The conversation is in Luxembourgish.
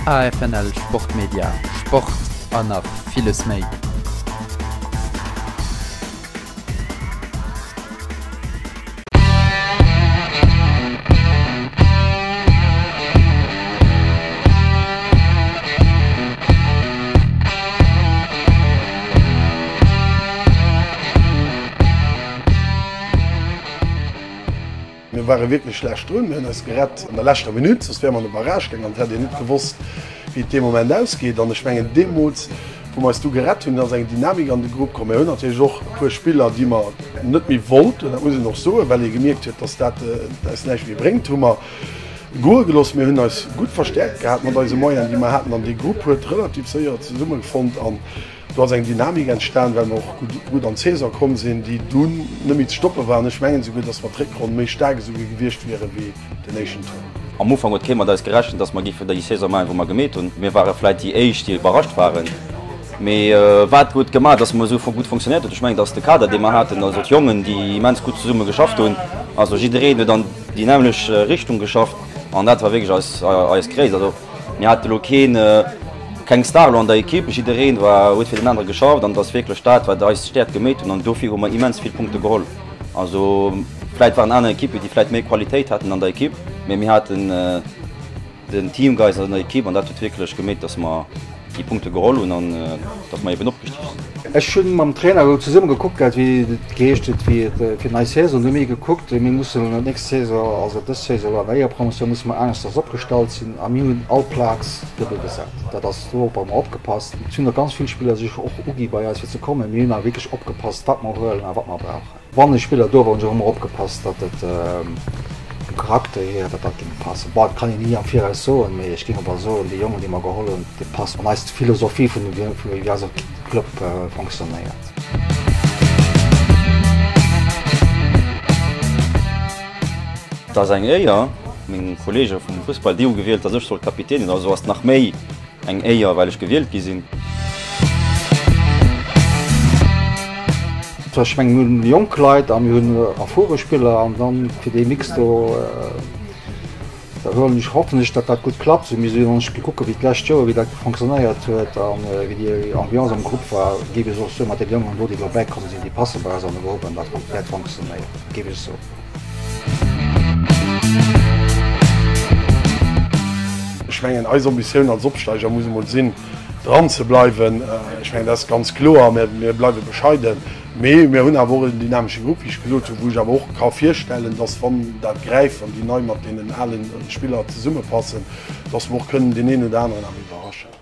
AFNL Sportmedia, Sport an nach villes méi. Mir ware wierklech schlecht drun. Mir hunn eis gerett an der leschter Minutt, soss wäre mer an de Barrage gaangen an et hätt een net gewosst, wéi et dee Moment ausgeet. An ech mengen, deemools, wou mer eis du gerett hunn, ass eng Dynamik an de Grupp komm. Mir hunn natierlech och e puer Spiller, déi mer net méi wollten, dat muss een och soen, well ee gemierkt huet, dass dat eis näischt méi bréngt, hu mer goe gelooss. Mir hunn eis gutt verstäerkt gehat mat eise Moyenen, déi mer haten an dee Grupp huet relativ séier zesummefonnt an Do ass eng Dynamik entstan, well mer och gutt an d'Saison komm sinn, déi dunn net méi ze stoppe war. An ech mengen esouguer, datt mer d'Réckronn méi staark esouguer gewiescht wiere wéi den éischten Tour. Am Ufank huet kee mat eis gerechent, datt mer géifen déi Saison maachen, wou mer gemeet hunn. Mir ware vläit déi éischt, déi iwwerrascht waren. Mee wat huet gemaach, datt mer esou gutt funktionéiert hunn? Ech mengen, datt de Kader, dee mer haten, also d'Jongen, déi immens gutt zesumme geschafft hunn. Also jiddereen huet an déi nämmlech Richtung geschafft an dat war wierklech eis, eis Gréisst. Also Mir hate lo keen, keng Star lo an der Equipe, jiddereen war, huet fir den anere geschafft an et ass wierklech dat, wat eis Stäerkt gemeet hunn an dofir hu mer immens vill Punkte geholl. Also vläit waren aner Equipen, déi vläit méi Qualitéit haten an der Equipe, mee mir haten den Teamgeist an der Equipe an dat huet wierklech gemeet, dass mer déi Punkte geholl hunn an dass mer eben opgestigen sinn. Ech hunn mam Trainer elo zesumme gekuckt gehat, wéi et geheescht huet, wéi et fir nei Saison. Hu mir gekuckt, mir mussen an der nächster Saison, also dës Saison elo an der Éierepromotioun, musse mer aneschters opgestallt sinn a mir hunn all Plaz duebel besat. Dat ass, do hu mer opgepasst. Et hunn der ganz vill Spiller sech och ugi bei eis fir ze kommen. Mir hunn awer wierklech opgepasst, wat mer huelen a wat mer brauchen. Wann e Spiller do war, hunn ech och ëmmer opgepasst, datt et vum Charakter hier, datt dat géing passen. Bon, dat kann een ni am Viraus soen, mee ech géing awer soen, déi Jongen, déi mer geholl hunn, déi passen an eis Philosophie vun wéi eise Club fonctionnéiert. Et ass eng Éier. Meng Kolleege vum Fussball, déi hu gewielt, datt ech soll Kapitän sinn, also ass et nach méi eng Éier, well ech gewielt gi sinn. Ech mengen, mir hunn jonk Leit a mir hunn erfuere Spiller an dann fir dee Mix do, da huelen ech, hoffen ech, datt dat gutt klappt. Mir si ech kucke wéi d'lescht Joer, wéi dat fonctionnéiert huet an wéi déi Ambiance am Grupp war, géif ech och soen, mat deene Jongen do, déi elo bäikomm sinn, déi passe bei eis an de Grupp an dat wäert fonctionnéieren, géif ech soen. Ech mengen, eis Ambitioun als Opsteiger muss emol sinn, dran ze bleiwen. Ech mengen, dat ass ganz kloer. Mir bleiwe bescheiden, mee mir hunn awer och en dynamesche Grupp, wéi ech gesot hunn, wou ech awer och ka virstellen, dass, wann dat gräift, wann déi nei mat deenen ale Spiller zesummepassen, dass mer och kënnen deen een oder aneren awer iwwerraschen.